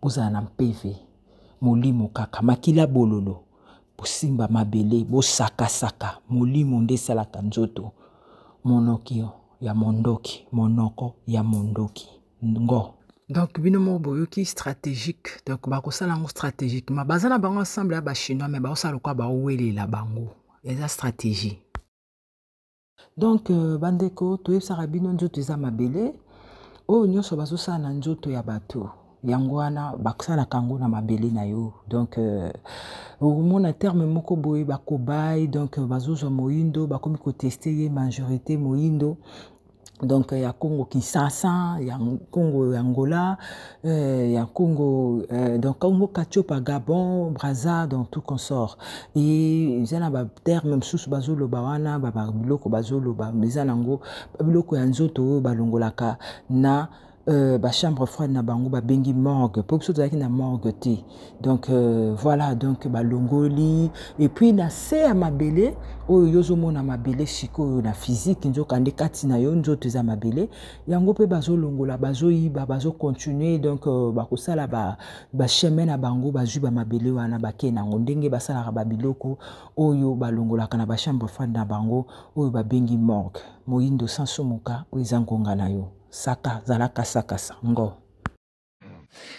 bozala na mpeve molimo kaka makila bololo Bosimba mabele, bosakasaka, molimo nde esalaka nzoto. Monoki ya mondoki, monoko ya mondoki. Ngo. Donc bino moko boyoki stratégique, donc bakosala yango stratégiquement. Baza na bango ensemble ya ba chinois mais bakosala lokola baowelela bango. Eza stratégie. Donc euh, bandeko toyebisaka bino nzoto eza mabele oyo nyonso bazosala na nzoto ya bato yango wana basalaka yango na mabele na yo donc euh, okomona terme moko boye bakobai donc euh, bazozwa moyindo bakomi koteste ye majorité moyindo donc ya Congo Kinshasa, ya Congo ya Angola, euh, ya Congo euh, donc Congo Katiopa, Gabon, Brazza, donc tout consort. Et eza na ba terme mosusu bazoloba wana ba biloko bazoloba eza nango biloko ya nzoto oyo balongolaka na euh, ba chambre froide na bango babengi morgue mpo biso tozalaki na morgue te donc euh, voilà donc balongoli et puis na se ya mabele oyo yo ozomona mabele sikoyo na physique nzokande kati na yo nzoto eza mabele yango mpe bazolongola bazoyiba bazocontinue donc euh, bakosala bachemin ba na bango bazwi bamabele wana bakei nango ndenge basalaka babiloko oyo balongolaka na bachambre froide na bango oyo babengi morgue moyindo sansumuka oyo eza ngonga na yo Saka, zala kasa kasa, ngo.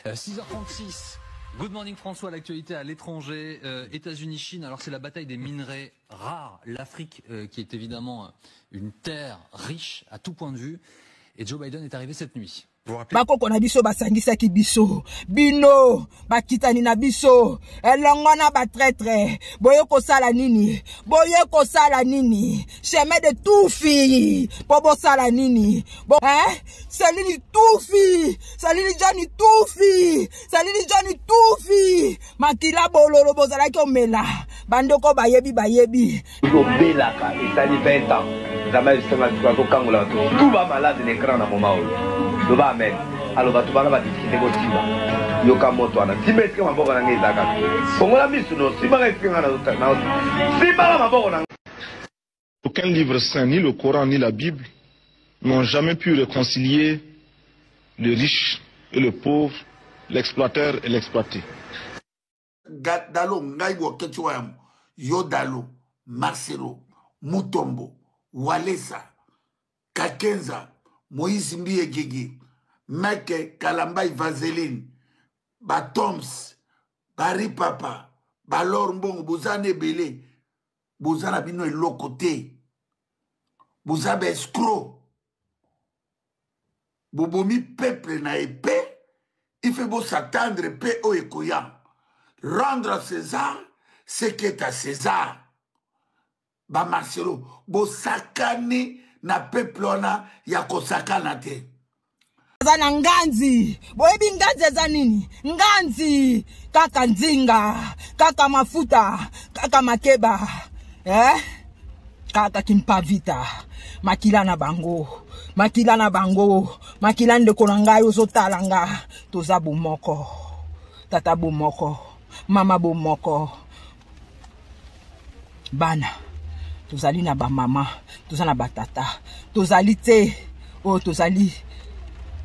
6h36. Euh, Good morning François, l'actualité à l'étranger, euh, États-Unis, Chine. Alors c'est la bataille des minerais rares, l'Afrique euh, qui est évidemment une terre riche à tout point de vue. Et Joe Biden est arrivé cette nuit. Bakoko na biso basangisaki biso bino bakitani na biso elongo na batraitre boye kosala nini boye kosala nini chemin de tufi mpo bosala nini Bo, eh? Salini tufi salini jani tufi salini jani tufi makila bololo bozalaki omela bandeko bayebi bayebi obelaka esali 20 ans nzambe abisenga biso azokangola bato tu ba malade na écran na moma oyo loba amen alo bato bana badiscute bosimba yoka moto wana simba esika maboko na ngai eza kaka fongola misu no simbaka esika ngai simbaka maboko na Aucun livre saint, ni le Coran ni la Bible, n'ont jamais pu réconcilier le riche et le pauvre, l'exploiteur et l'exploité. Dalo ngai boketshu wayambo yo Dalo Marcelo Mutombo Walesa Kakenza Moïse Mbiye Gigi Meke Kalambai Vaseline Batoms Barry Papa Balor Mbongo boza na ebele boza na bino eloko te boza ba escroc bobomi peuple na epe il faut bosatendre mpe oyo ekoya rendre à césar ce qui est à césar bamarcelo bosakani na peuple wana ya kosakana te aza na nganzi boyebi nganzi eza nini nganzi kaka nzinga kaka mafuta kaka makeba eh? kaka kimpavita makila na bango makila na bango makila ndeko na ngai ozotala nga toza bomoko tata bomoko mama bomoko bana tozali na bamama toza na batata tozali te oyo tozali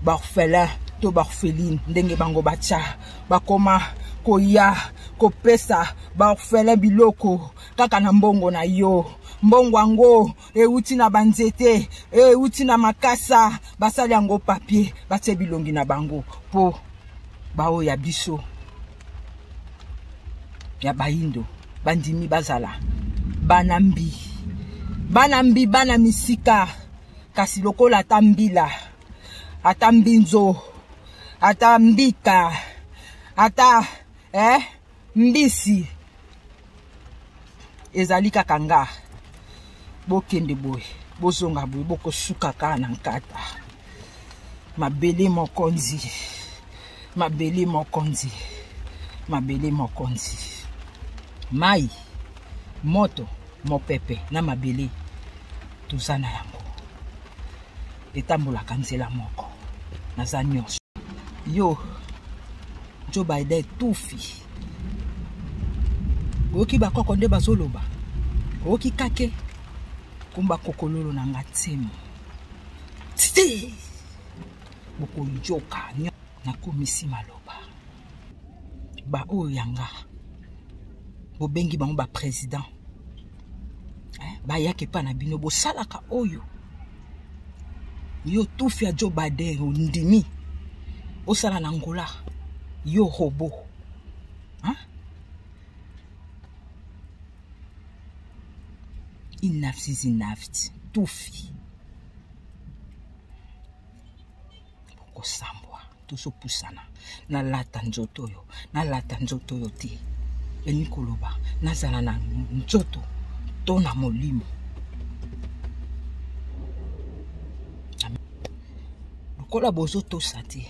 baorphelin to baorpheline ndenge bango batya bakoma koya kopesa baorphelin biloko kaka na mbongo na yo mbongo yango euti na banzete euti na makasa basali yango papier batie bilongi na bango mpo baoyo ya biso ya bayindo bandimi bazala bana mbi bana mbi bana misika kasi lokola ata mbila ata mbinzo ata mbika ata eh, mbisi ezali kaka nga bokende boye bozonga boye bokosuka kaka na nkata mabele mokonzi mabele mokonzi mabele mokonzi mai moto mopepe na mabele toza na yango etambolaka nzela moko naza nyonso yo Joe Biden tufi oyoki bakoko nde bazoloba oyoki kake kumba kokololo na nga nsemo ti bokoyoka nakomisi maloba baoyo ya nga Bobengi bango ba président. Eh, bayaka epai na bino bosalaka oyo. Yo tufi ya Joe Biden ondimi osala na Angola yo robot. Hein? Enough is enough. Tufi. Bokosambwa tozopusana nalata nzoto oyo nalata nzoto oyo te elingi koloba nazala na nzoto to na molimo lokola bozotosa te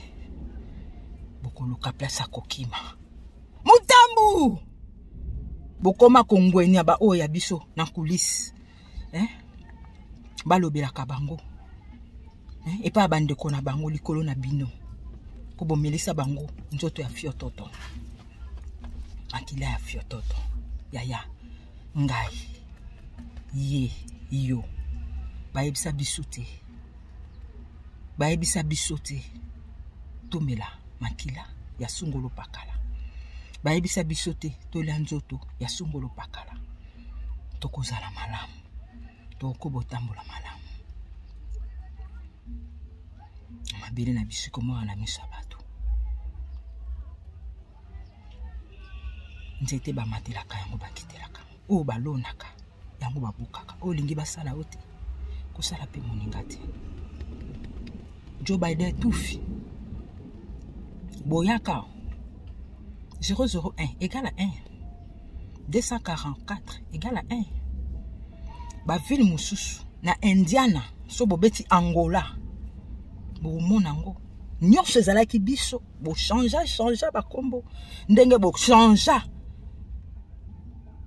bokoluka place ya kokima mutambu bokoma kongwenya baoyo ya biso na kulise eh? Balobelaka bango eh? Epai ya bandeko na bango likolo na bino mpo bomelisa bango nzoto ya fiototo, makila ya fiototo. Yaya ngai ye yo bayebisa biso te, bayebisa biso te tomela makila ya songolo pakala, bayebisa biso te tolia nzoto ya songolo pakala. Tokozala malamu, tokobotambola malamu, mabele na biso ekomona na miso ya bato. Nzete bamatelaka yango, bakitelaka oyo balonaka yango, babukaka oyo olingi basala yo te, kosala mpe moninga te. Joe Biden tufi boyaka 001 égale à 1, 244 égale à 1. Bavile mosusu na Indiana, so bobeti Angola, bokomona yango nyonso ezalaki biso. Bochangea changea bakombo ndenge bochangea,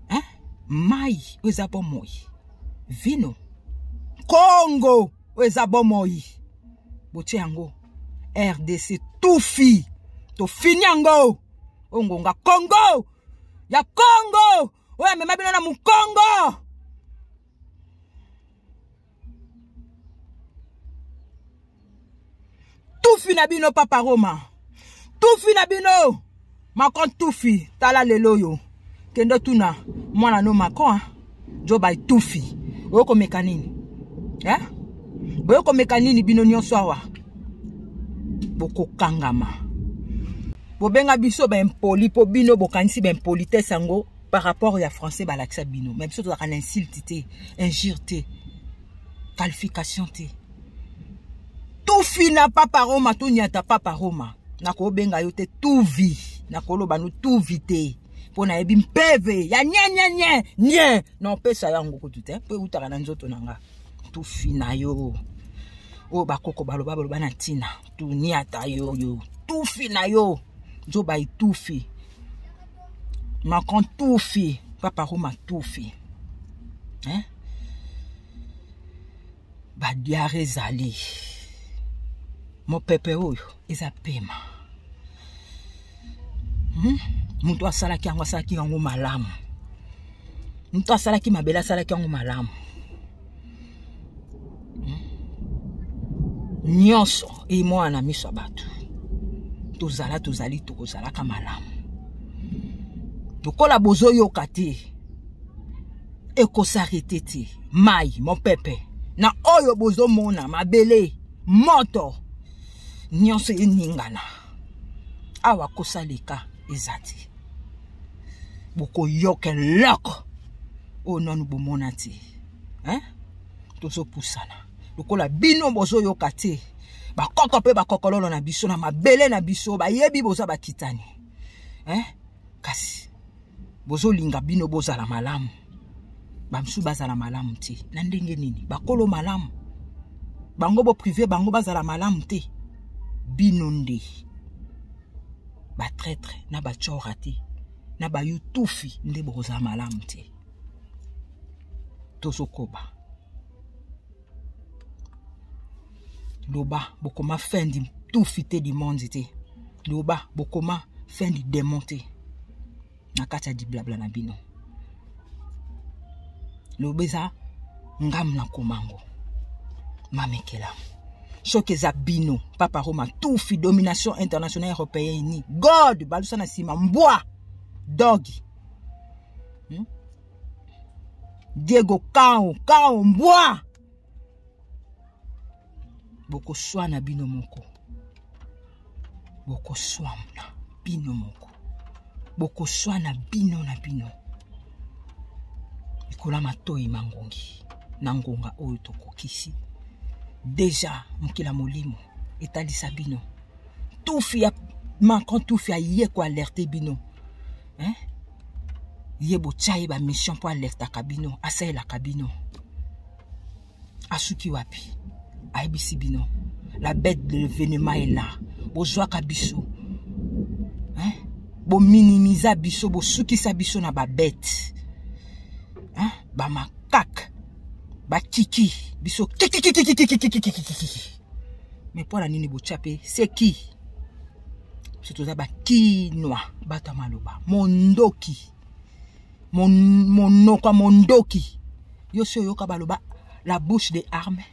hein? Mai oyo eza bomoi, vino Congo oyo eza bomoi, botie yango RDC tufi, tofini yango oyo ngonga Congo ya Congo oyo amema bino na mokongo. Tufi na bino Papa Roma, tufi na bino Macron, tufi. Tala lelo oyo kende tuna mwana no Macron jo bai tufi oyo komeka nini, eh? Boyo komeka nini bino nyonso awa bokokangama. Bobenga biso baimpoli mpo bino bokanisi baimpolitesse yango par rapport ya français balakisa bino, mais biso tozalaka na insulte te, injure te, qualification te. Tufi na Papa Roma, toniata Papa Roma, nakobenga yo te tuvi, nakoloba no tuvi te mpo nayebi mpeve ya nye nye nye nye na opesa yango kutu te mpo eutaka na nzoto na nga. Tufi na yo oyo bakoko baloba baloba na ntina tuniata yo yo tufi na yo nzoba etufi Macron tufi Papa Roma tufi, hein? Badiare ezali mopepe oyo eza pema, Moto asalaki yango, asalaki yango malamu. Moto asalaki mabele, asalaki yango malamu. Nyonso emwana na miso ya bato. Tozala, tozali, tokozalaka malamu. Lokola bozoyoka te, ekosarete te. Mai mopepe na oyo bozomona, mabele, moto, nyonso eningana awa, kosaleka eza te. Bokoyoka eloko oyo nanu bomona te, hein? Tozopusana lokola bino bozoyoka te. Bakoko mpe bakokololo na biso na mabele na biso bayebi boza bakitani, hein? Kasi bozolinga bino bozala malamu, bamisusu bazala malamu te. Na ndenge nini bakolo malamu bango boprive bango bazala malamu te? Bino nde batraitre na bachora te na bayutufi nde bokozala malamu te. Tozokoba loba bokoma fin di tufi te, du monde te. Loba bokoma fin du démon te na kati ya diblabla na bino. Loba eza ngamu na komango mamekela soki eza bino Papa Roma tufi domination internationale européenne god balusa na nsima mbwa dogi. Diego Kao, Kao mbwa. Bokoswana bino moko. Bokoswana bino moko. Bokoswana bino na bino. Likolo ya matoi mangongi na ngonga oyo tokokisi deja mokila molimo etalisa bino tufi ya Macron, tufi aye koalerte bino, hein? Ye botya ye bamission mpo alertaka bino, asalelaka bino. Asuki wapi? Ayebisi bino la bête de l'événement est là. Bozwaka biso, hein? Bominimiza biso, bosukisa biso na babete, hein? Bamakake, bakiki biso kikikikikikikikikikiki. Mais mpo na nini botya mpe seki biso? Toza bakinwa, bato ya maloba mondoki, monoko ya mondoki. Yo si oyoka baloba la bouche des armes?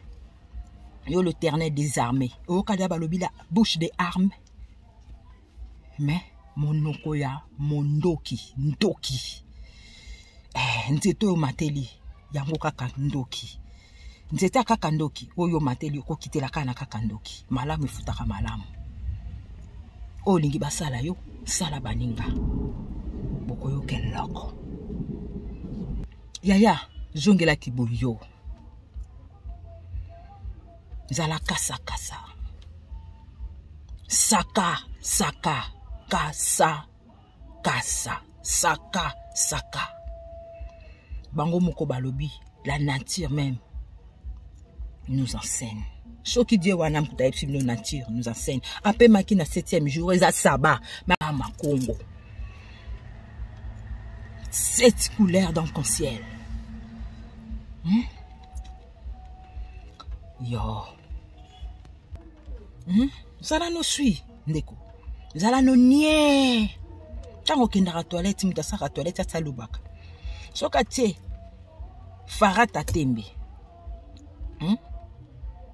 Yo l'éternel des armées, oyoka dia balobi la bouche des armes? Mais monoko ya mondoki, ndoki, nzete oyo mateli yango kaka ndoki, nzete ya kaka ndoki oyo mateli, okokitela kaka na kaka ndoki. Malamu efutaka malamu. Oyo olingi basala yo, sala baninga, bokoyoka eloko. Yaya, zongelaki boyo, zala kasakasa, saka saka, kasa kasa, saka saka. Bango moko balobi, la nature même nous enseigne. Soki Dieu wana moto ayebisi bino nature nous enseigne, apemaki na 7e jour, eza saba makongo, sept couleurs dans ton ciel, Yo, Zala no sui, ndeko, zala no nie. Ntango okendaka toilette, moto asalaka toilette ati alobaka soki atie farata tembe,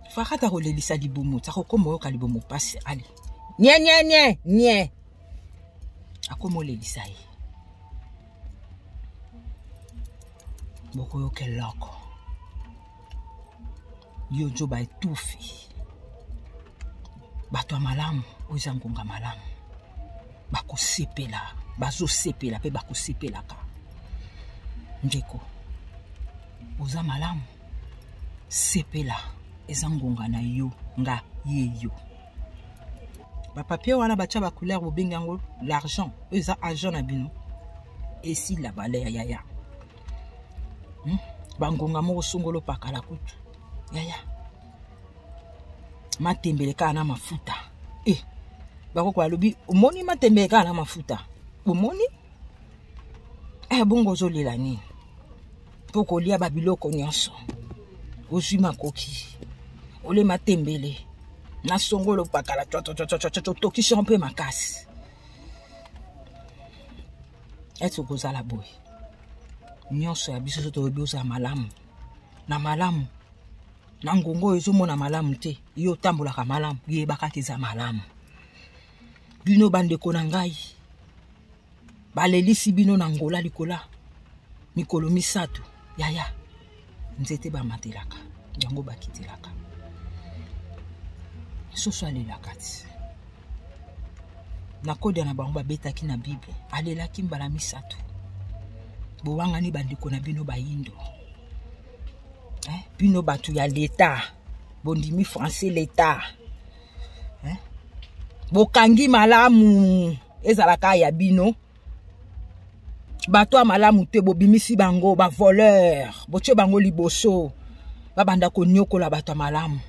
Farata kolelisa libumu, akokoma oyoka libumu mpasi. Ale nie nie nie nie, akoma olelisa ye. Bokoyoka eloko. Yo nzoba, etufi bato ya malamu. Oyo eza ngonga malamu, bakosepela, bazosepela mpe bakosepelaka. Ndeko, oza malamu, sepela, eza ngonga na yo. Nga ye yo, bapapier wana batya bacouleur, bobengi yango l'argent. Oyo eza agent na bino, esila valeur, yaya, Bangonga moko songolo pakala kutu, yaya, matembele kaka na mafuta. E bakoko balobi, omoni matembele kaka na mafuta, omoni bongo ozolela nini? Mpo kolia babiloko nyonso, ozwi makoki ole matembele na songolo pakala, tokisi mpe makasi ete okozala boye. Nyonso ya biso so toyebi, ozala malamu na malamu na ngongo oyo ezomona malamu te. Yo otambolaka malamu, yeba kaka eza malamu. Bino bandeko na ngai, balelisi bino na Ngola likola mikolo 3. Yaya, nzete bamatelaka yango, bakitelaka. Soso alelaka ti na kodia na bango babetaki na Bible, alelaki mbala 3. Bowangani bandeko na bino bayindo, eh? Bino bato ya leta, bondimi français leta, eh? Bokangi malamu, ezalaka ya bino. Bato ya malamu te, bobimisi bango bavoleur, botie bango liboso, babanda konyokola bato ya malamu,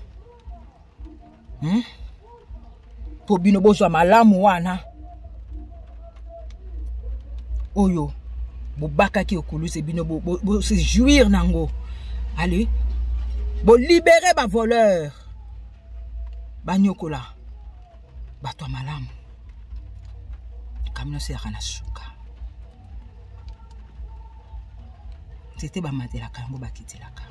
Mpo bino bozwa malamu wana oyo bobakaki okuluze, bino bose jouir nango. Ale bolibere bavoleur, banyokola bato ya malamu. Kamino nyonso na suka, nzete bamatelaka yango, bakitelaka.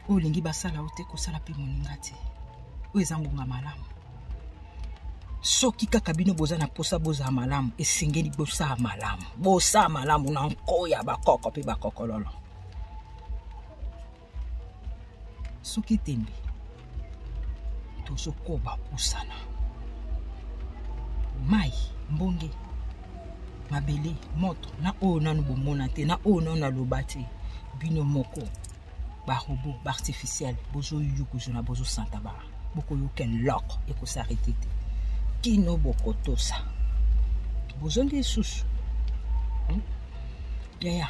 Oyo olingi basala yo te, kosala mpe moninga te. Oyo eza ngonga malamu. Soki kaka bino boza na posa bozala malamu, esengeli bosala malamu. Bosala malamu na nko ya bakoko mpe bakokololo. Soki tembe, tozokoba pusana. Mai, mbonge, mabele, moto, na oyo nanu bomona te, na oyo nanu naloba te, bino moko ba robot ba artificiel bozoyukuzuna bozosanta ba bokoyoka eloko ekosarete te kino bokotosa bozongi lisusu hmm? Yaya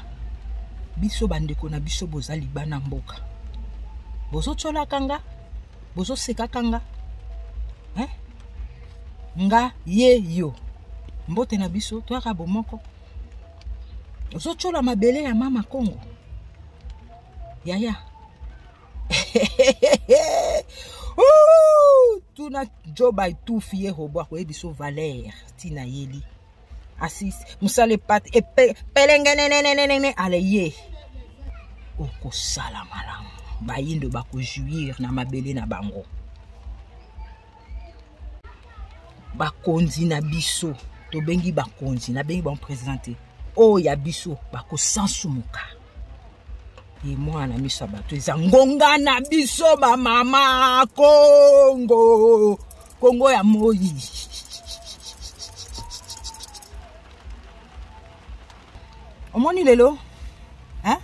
biso bandeko na biso boza libana mboka bozotyolaka nga bozosekaka nga eh? Nga ye yo mbote na biso toyaka bomoko ozotyola mabele ya mama Kongo yaya. Tuna joba etufi ye robo akoyebi so valeur ntina yeli asisi mosala epate epelengenenenenene ale ye okosala malamu bayindo bakojouir na mabele na bango. Bakonzi na biso tobengi bakonzi, nabengi bango président te, oyo ya biso bakosansumuka ye mwana miso ya bato eza ngonga na biso bamama Kongo, Kongo ya moi. Omoni lelo hein?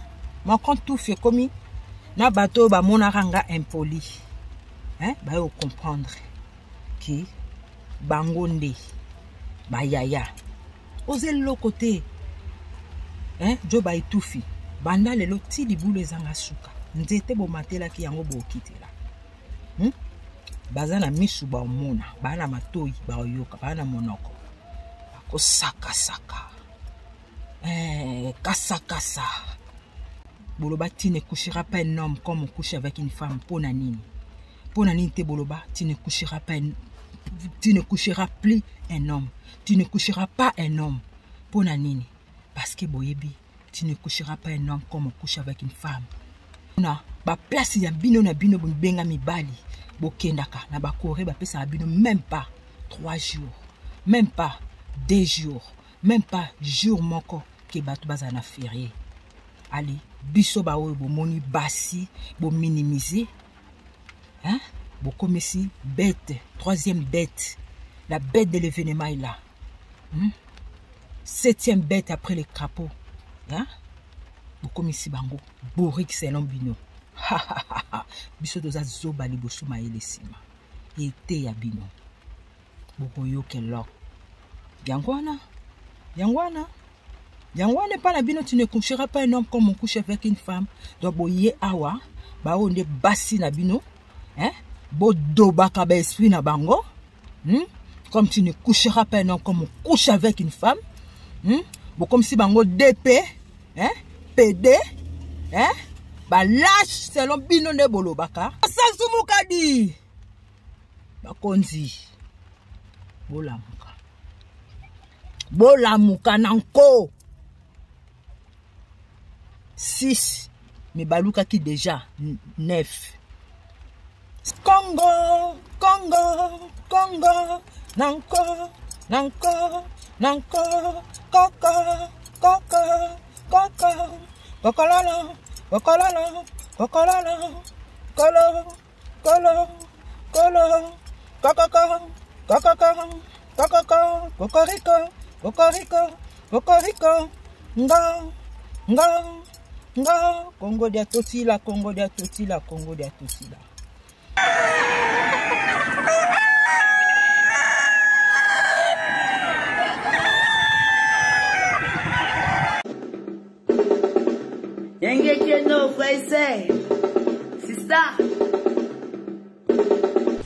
Macron tufi ekomi na bato oyo bamonaka nga impoli hein? Baye comprendre ke bango nde bayaya oza eloko te hein? Jo baetufi banda lelo ti libulu ezanga suka nzete bomatelaki yango bookitela Baza na misu baomona, baa na matoi baoyoka, baa na monoko bakosakasaka eh, kasakasa. Boloba tu ne coucheras pas un homme comme on couche avec une femme. Mpo na nini? Mpo na nini te boloba tu ne coucheras pas un, tu ne coucheras plus un homme, tu ne coucheras pas un homme? Mpo na nini? Parce que boyebi tu ne coucheras pas un homme comme on couche avec une femme. Na baplace ya bino na bino bobenga mibali bokendaka na bakore bapesaka bino même pas 3 jours, même pas 2 jours, même pas jour moko ke bato bazala na ferie. Ale biso baoyo bomoni basi bominimize hein? Bokomisi bête, troisième bête, la bête de l'événement est là. Septième bête après les crapauds hein? Bokomisi bango bourrique selon bino. Biso toza zoba liboso mayele nsima ete ya bino bokoyoka eloko yango wana, yango wana, yango wana epai na bino tu ne coucheras pas un homme comme on couche avec une femme. Donc boye awa baoyo nde basi na bino hein? Bodobaka baesprit na bango Comme tu ne coucheras pas un homme comme on couche avec une femme. Bokomisi bango DP hein? PD hein? Balâche selon bino nde bolobaka. Sasumukadi bakonzi bolamuka, bolamuka na nko 6 me balukaki déjà 9. Congo, Congo, Congo, nanko, nanko, nanko, koko, koko, koko, kokololo, kokololo, kokololo, kolo, kolo, kolo, kokoko, kokoko, kokoko, kokoriko, kokoriko, kokoriko, nga, nga, nga, Congo dia totila, Congo dia totila, Congo dia totila.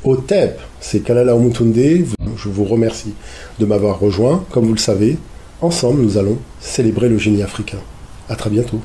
Otep, c'est Kalala Omutunde. Je vous remercie de m'avoir rejoint. Comme vous le savez, ensemble, nous allons célébrer le génie africain. À très bientôt.